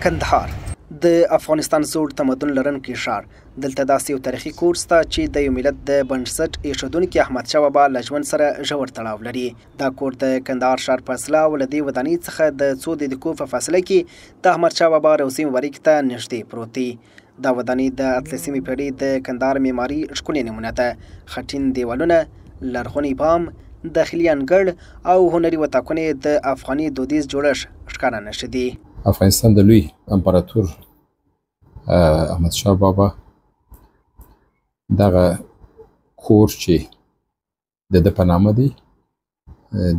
کندهار د افغانستان زوړ تمدن لرونکی ښار. دلته داسې یو تاریخي کور شته چې د یو ملت د بنسټ ایښودونکي احمدشاه بابا له ژوند سره ژور تړاو لري. دا کور د کندهار ښار په زړه او له دې ودانۍ څخه د څو دقیقو په فاصله کې د احمدشاه بابا روضې مبارکې ته نږدې پروت دی. دا ودانۍ د 18مې پېړۍ د کندهار معماري ښکلې نمونه ده. خټین دیوالونه، لرغونی بام، داخلي انګړ او هنري وتاکونه یې د افغاني دودیز جوړښت ښکاره نښې دي. افغانستان د لوی امپراتور احمدشاه بابا دغه کور چې د ده په نامه دی،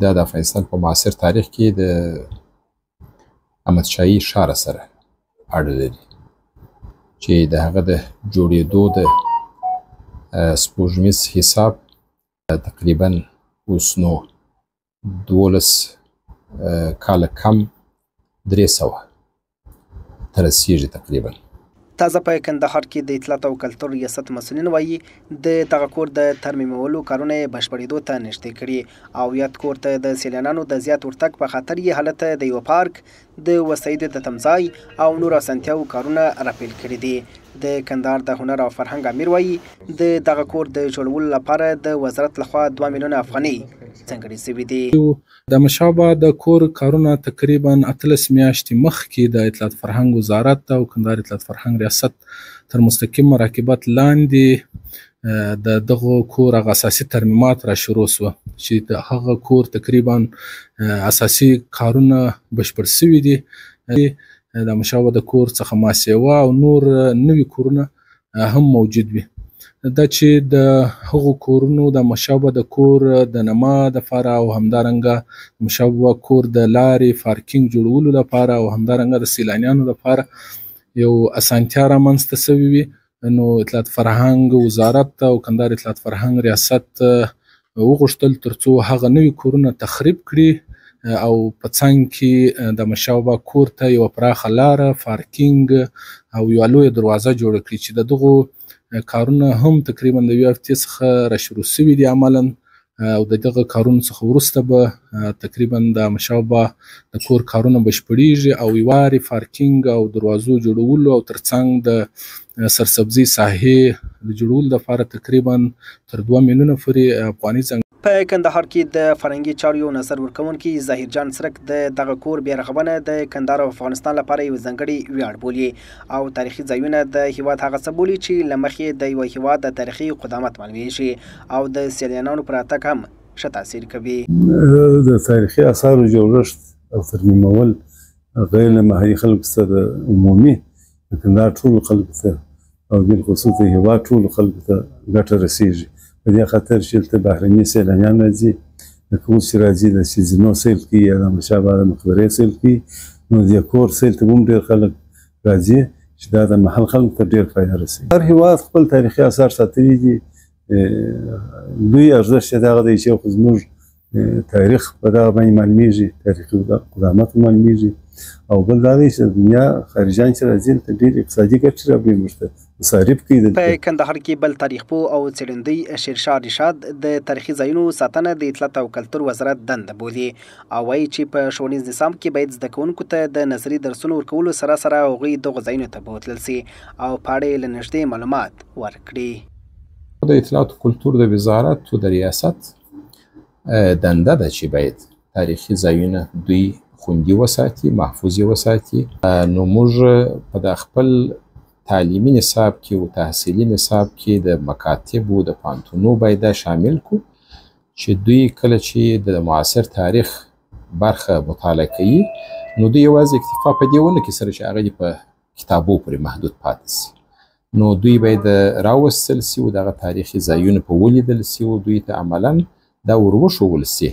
دا د افغانستان په معاصر تاریخ کې د احمدشاهي ښار سره اړه لري چې د هغه د جوړېدو د سپوږمیز حساب تقریبا اوس نو 12 کاله کم 300 ته رسېږي تقریبا. تازه په کندهار کې د اطلاعات او کلتور ریاست مسؤلین وایي د دغه کور د ترمیمولو کارونه یې بشپړېدو ته نږدې کړي او یاد کور ته د سیلانیانو د زیات ورتګ په خاطر یې هلته د یوه پارک، د وسایلو د تمځای او نورو اسانتیاوو کارونه راپیل کړي دي. د کندهار د هنر او فرهنګ امیر وایي د دغه کور د جوړولو لپاره د وزارت لخوا 2 میلیونه افغانۍ ځانګړې شوې دي. د احمدشاه بابا د کور کارونه تقریبا 18 میاشتې مخکې د اطلاعات فرهنګ وزارت او کندهار اطلاعات فرهنګ ریاست تر مستقیم مراقبت لاندې د دغه کور هغه اساسي ترمیمات را شروع شوه چې د هغه کور تقریبا اساسي کارونه بشپړ شوي دي. د احمدشاه بابا د کور څخه ماسیوه او نور نوي کورونه هم موجود وي. دا چې د هغو کورونو د احمدشاه بابا د کور د نما دپاره او همدارنګه د احمدشاه بابا کور د لارې پارکینګ جوړولو لپاره او همدارنګه د سیلانیانو لپاره یو اسانتیا رامنځته شوې وي، نو اطلاعات فرهنګ وزارت او کندهار اطلاعات فرهنګ ریاست وغوښتل ترڅو هغه نوي کورونه تخریب کړي او په څنګ کې د احمدشاه بابا کور ته یوه پراخه لاره، پارکینګ او یوه لویه دروازه جوړه کړي چې د دغو کارونه هم تقریبا د یوې هفتې څخه را شروع شوي دي عملا، او د دغه کارونو څخه وروسته به تقریبا د احمدشاه بابا د کور کارونه بشپړیږي او یوارې پارکینګ او دروازو جوړولو او ترڅنګ د سرسبزۍ ساحې د جوړولو لپاره تقریبا تر 2 میلیونه پورې افغانۍ ځانګړې. په کندهار کې د فرهنګي چارو یو نظر ورکوونکي ظاهر جان څرک د دغه کور بیارغونه د کندهار او افغانستان لپاره یو ځانګړی ویاړ بولي او تاریخي ځایونه د هیواد هغه څه بولي چې له مخې د یوه هیواد د تاریخي قدامت معلومیږي او د سیلانیانو پر راتګ هم ښه تاثیر کوي. د تاریخي اثارو جوړښت او ترمیمول غیر له محلي خلکو سره عمومي د کندهار ټولو خلکو ته او بالخصوص د هیواد ټولو خلکو ته ګټه رسیږي. په دې خاطر چې دلته بهرني سیلانیان راځي، لکه اوس چې راځي د سیزینو سیل کوي یا د احمدشاه بابا د مقبرې سیل کوي، نو د کور سیل ته هم ډېر خلک راځي چې دا د محل خلکو ته ډېر فایده رسوي. هر هیواد خپل تاریخي اثار ساتلي دي. لوی ارزښت یې دغه دی چې خو زموږ تاریخ په دغه باندې معلومیږي، تاریخي قدامت معلومیږي، او بل دا دی چې د دنیا خارجیان چې راځي دلته ډېرې اقتصادي ګټې راوړي موږ ته، مصارف کوي دلته. په کندهار کې بل تاریخ پوه او څېړندوی شیرشاه رشاد د تاریخي ځایونو ساتنه د اطلاعات او کلتور وزارت دنده بولي او وایي چې په ښوونیز نظام کې باید زده کوونکو ته د نظري درسونو ورکولو سره سره هغوی دغو ځایونو ته بوتلل سي او په اړه یې له نږدې معلومات ورکړي. د اطلاعات کلتور د وزارت او د ریاست دنده ده چې باید تاریخي ځایونه دوی خوندي وساتي، محفوظ یې وساتي. نو موږ په د خپل تعلیمي نصاب کې او تحصیلي نصاب کې د مکاتبو د پوهنتونو باید دا شامل کړو چې دوی کله چې د معاصر تاریخ برخه مطالعه کوي، نو دوی یوازې اکتفا په دې ونه کړي سره چې هغه دې په کتابو پورې محدود پاتې سي، نو دوی باید راوستل سي او دغه تاریخي ځایونه په ولیدل سي او دوی ته عملا دا ور وښوول سي.